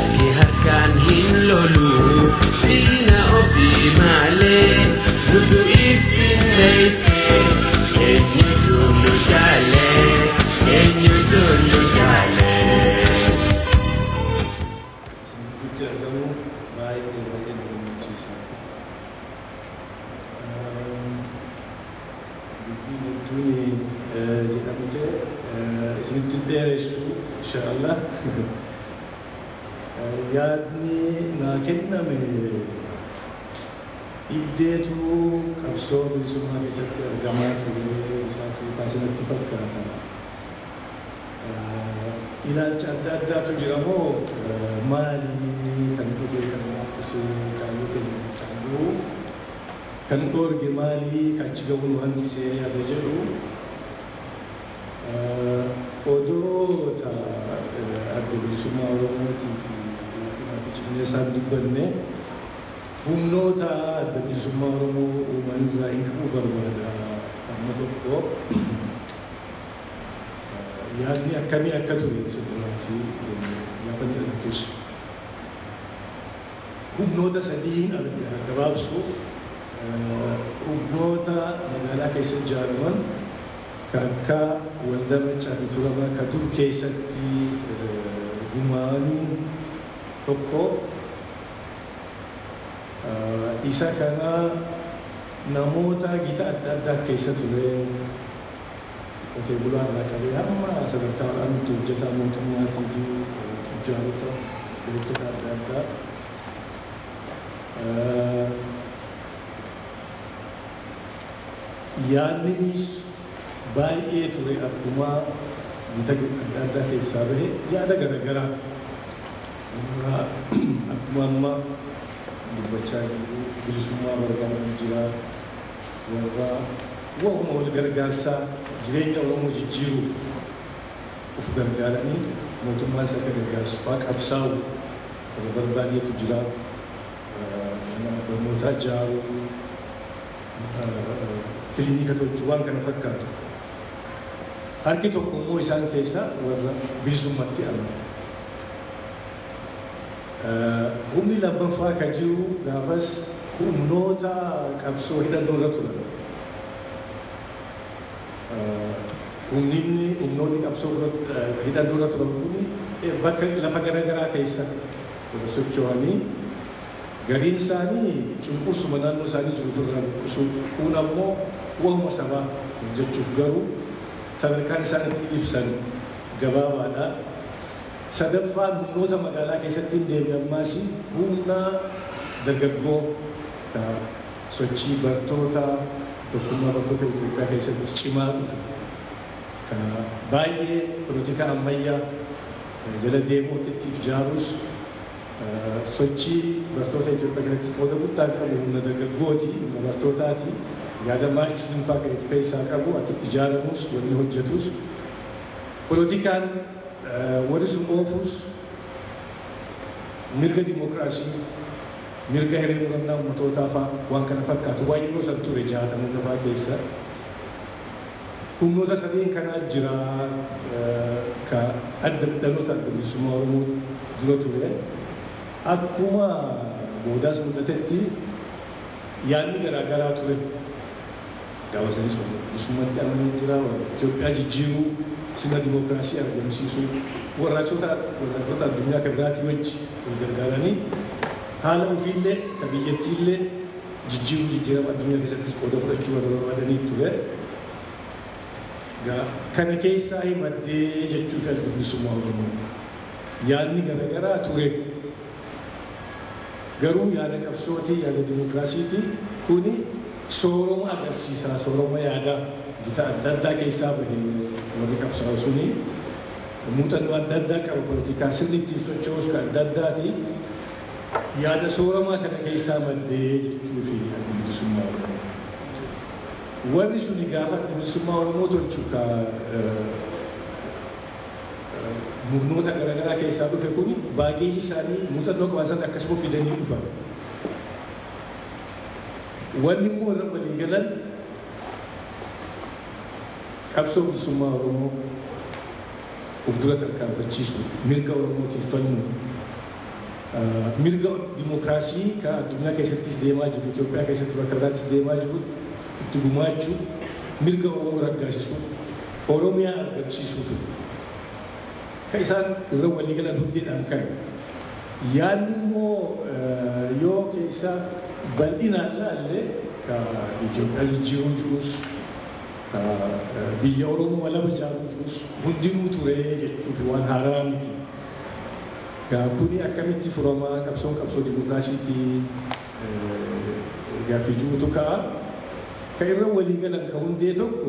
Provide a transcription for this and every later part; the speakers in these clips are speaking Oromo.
Harki harkaan hin lolu diina ofii malee nutu iffinneesse eenyutu nu jaale eenyutu nu jaale. Gidduutti argamu baay'ee baay'ee nu gammachiisa. Dubbiin hedduun jedhamte isinitti dheeressu inshaallah. Yaadni naa kenname dhibdeetu qabsoo bilisummaa keessatti argamaa ture isaatu kaasinatti fakkaata. Ilaalcha adda addaatu jira moo maali kan dhuge kan laaffise kaayyoo keenya kan gahu kan dhoorge maali kan achi gahuu nu hanqise yaada jedhu odoo ta adda bilisummaa Oromootii fi cimnee isaan dubbanne humnoota adda bilisummaa Oromoo uuman irraa hin qabu barbaada amma tokko yaadni akkamii akka ture isa duraa fi gaafa inni dhalatus humnoota sadiin arga gabaabsuuf humnoota magaalaa keessa ijaaraman ka akka waldaa Maccaa fi Tuulamaa ka dur keessatti gumaaniin tokko isa kana namoota gita adda addaa keessa ture qotee bulaa irraa qabee hamma sadarkaa olaanaatti hojjetaa mootummaatii fi tujjaarota beektota adda addaa. Yaadninis baay'ee ture akkuma gita adda addaa keessaa bahe yaada garaagaraa akkuma amma dubbachaa jiru bilisummaa barbaadu jira warra waa'uma wal gargaarsaa jireenya Oromoo jijjiiruuf of gargaaranii mootummaan isa akka gargaarsu fa'aa qabsaa'uuf warra barbaadeetu jira. Mana barnootaa ijaaruu, kiliinika tolchuu waan kana fakkaatu. Harki tokko immoo isaan keessaa warra bilisummaatti amanu. Humni lammaffaa kan jiru gaafas humnoota qabsoo hidhannoo irra turan. Humni humnoonni qabsoo hidhannoo irra turan kun bakka lafa garaagaraa keessa warra socho'anii gariin isaanii cunqursuma naannoo isaanii jiru ofirraa buqqisuu kun ammoo waanuma sabaa hojjechuuf garuu sadarkaan isaan itti ibsan gabaabaadha. Sadaffaan humnoota magaalaa keessatti hin deebi'an ammaas humna dargaggoo sochii bartoota tokkummaa bartoota Itoophiyaa keessatti cimaa dhufe baay'ee polotikaa ammayyaa jala deemuu itti ijaarus sochii bartoota Itoophiyaa keessatti qooda guddaa qabu humna dargaggooti humna bartootaati yaada maarkisiin fa'aa kan of keessaa qabu akka itti ijaaramus wanni hojjetus polotikaan warri sun oofus mirga dimokiraasii mirga hiree murannaa uummatootaa fa'aa waan kana fakkaatu waan yeroo san ture jaatamoota fa'aa keessa humnoota sadeen kanaa jira ka adda dhaloota adda bilisummaa Oromoo dura ture akkuma boodaas mul'atetti yaadni garaagaraa ture gaafa sanis warra bilisummaatti amanee jira warra Itoophiyaa jijjiiruu sirna dimokiraasii argamsiisuu warraaqsota addunyaa kan biraatii wajji wal gargaaranii haala ofiillee ka biyyattiillee jijjiiruu jijjiirama addunyaa keessattis qooda fudhachuu warra barbaadanii ture. Kana keessaa maddee jechuuf adda bilisummaa Oromoo yaadni garaagaraa ture. Garuu yaada qabsootii yaada dimokiraasiitii kuni sooroma agarsiisaa sooroma yaadaa gita adda addaa keessaa bahe warri qabsaa'u suni muuxannoo adda addaa qaba polotikaa sirni ittiin socho'us kan adda addaati. Yaada sooramaa kana keessaa maddee jechuu fi adda bilisummaa Oromoo. Warri suni gaafa adda bilisummaa Oromoo tolchu ka murnoota garaagaraa keessaa dhufe kuni baay'ee isaanii muuxannoo qaban sana akkasuma fidanii dhufan. Wanni immoo irra walii galan qabsoo bilisummaa Oromoo of dura tarkaanfachiisu mirga Oromootiif falmu Mirga dimokiraasii kan addunyaa keessattis deemaa jiru, Itoophiyaa keessatti bakka biraattis deemaa jiru itti gumaachuu, mirga Oromoo raggaasisuu, Oromiyaa argamsiisuu ture. Kan isaan irra walii galan hundeedhaan kan. Yaadni immoo yoo keessa bal'inaan laalle ka Itoophiyaa jijjiiruu jirus, ka biyya Oromoo walaba ijaaruu jirus hundinuu ture jechuuf waan haaraa miti. Kuni akkamitti furamaa qabsoon qabsoo dimokiraasiitii gaaffii jirutu ka'a. Kan irra walii galan ka hundee tokko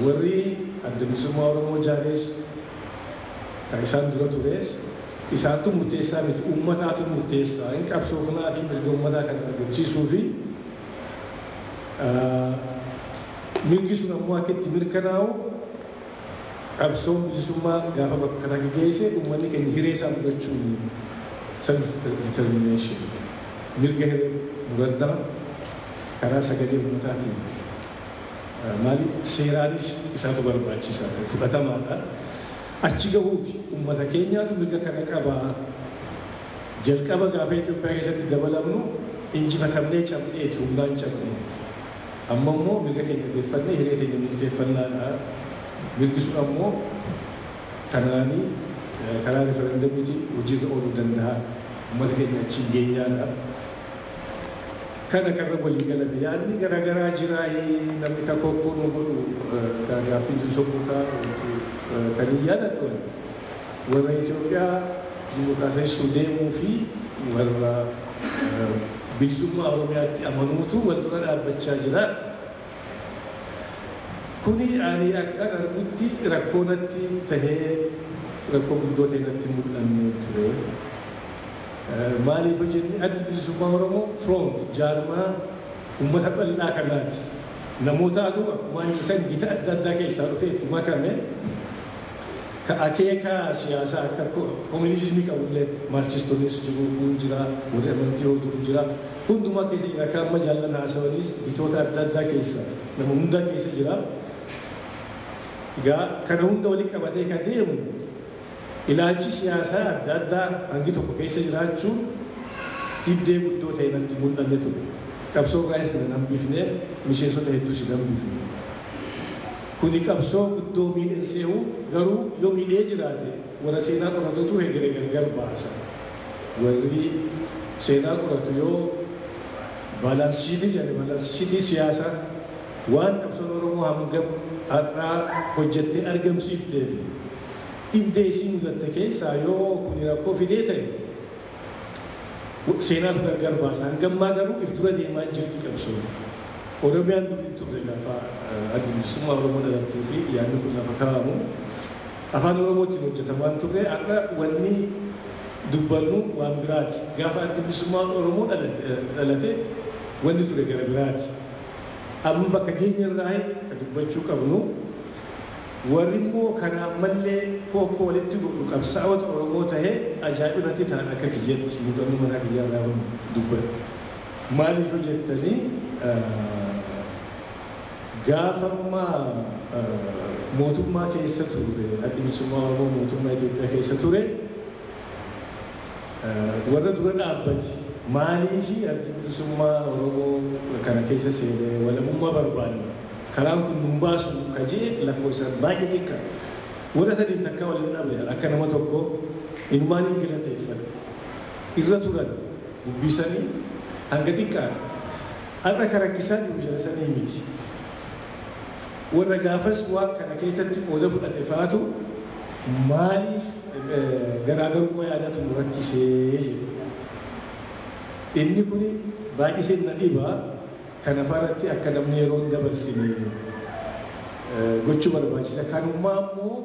warri Adda Bilisummaa Oromoo jaares kan isaan dura tures isaantu murteessaa miti, uummataatu murteessaa. Hin qabsoofnaa fi mirga uummataa kan argamsiisuu fi mirgi sun ammoo akka itti mirkanaa'u qabsoon bilisummaa gaafa bakka kana geesse uummanni keenya hiree isaa murachuun self determination mirga hiree murannaa karaa sagalee uummataatiin maaliif seeraanis isaatu barbaachisa fudhatamaadha. Achi gahuuf uummata keenyaatu mirga kana qabaa. Jalqaba gaafa Itoophiyaa keessatti dabalamnu injifatamnee cabneeti, humnaan cabnee. Amma immoo mirga keenya deeffannee hiree keenya murteeffannaadha. Mirgi sun ammoo kanaanii karaa referendamiitiin hojiirra ooluu danda'a. Uummata keenya achiin geenyaadha. Kana karra walii galame yaadni garaagaraa jira namni kan kokkoo nu godhu kan gaaffii sobbuu kan hin yaadadhu warra Itoophiyaa dimokiraatessuu deemuu fi warra bilisummaa Oromiyaatti amanuutu wal dura dhaabbachaa jira. Kuni ani akkan argutti rakkoo natti tahee rakkoo guddoo ta'e natti mul'anne ture. Maaliif jenne addi bilisummaa Oromoo front jaarmaa uummata bal'aa kanaati. Namootaatu akkuma isaan gita adda addaa keessaa dhufee itti makame ka akeeka siyaasaa akka koominizimii qabullee maarchistoonnis jiru, kun jira, warri amantii hordofu jira. Hundumaa keessa jira. Akka amma jaallan haasawanis gitoota adda addaa keessa nama hundaa keessa jira. Egaa kana hunda walitti qabatee kan deemu ilaalchi siyaasaa adda addaa hangi tokko keessa jiraachuun dhibdee guddoo ta'e natti mul'anne ture. Qabsoo irraas nan hambifne, miseensota hedduus hin hambifne. Kuni qabsoo guddoo miidhee se'u garuu yoo miidhee jiraate warra seenaa qoratutu hegere gargar baasa. Warri seenaa qoratu yoo baalaansiitii jedhe baalaansiitii siyaasaa waan qabsoon Oromoo hangam har'aa hojjettee argamsiiftee fi dhibdee isii mudatte keessaa yoo kuni rakkoo fidee ta'e seenaatu gargar baasa. Hangammaa garuu if dura deemaa jirti qabsoon. Oromiyaan durii turre lafa adda bilisummaa Oromoo dhalattuu fi yaadni kun lafa kaa'amu. Afaan Oromootiin hojjetamaan turre har'a wanni dubbannu waan biraati. Gaafa adda bilisummaan Oromoo dhalate wanni ture gara biraati. Amma bakka keenya irraa kan dubbachuu qabnu warri immoo kanaan mallee kokkoo walitti godhu qabsaa'ota Oromoo tahee ajaa'ibatti ta'an akka kiyyatti muuxannoo mataa kiyyaa irraa dubbadhu. Maaliif hojjettanii gaafa ammaa mootummaa keessa ture addi bilisummaa Oromoo mootummaa Itoophiyaa keessa ture warra dura dhaabbate maaliifi addi bilisummaa Oromoo kana keessa seenee walabummaa barbaanne karaan kun nun baasu kajee lakkoofsaan baay'ee xiqqaa warra sadiin takkaa waliin dhabne akka nama tokko inumaan hin galateeffadhe irra turan dubbisanii hanga xiqqaan har'a kan rakkisaa jiru jala sanii miti. Warra gaafas waan kana keessatti qooda fudhate faatu maaliif garaagarummaa yaadatu nu rakkisee jedhu. Inni kun baay'isee na dhibaa kana faarratti akka namni yeroo hin dabarsine gochuu barbaachisa. Kanummaa immoo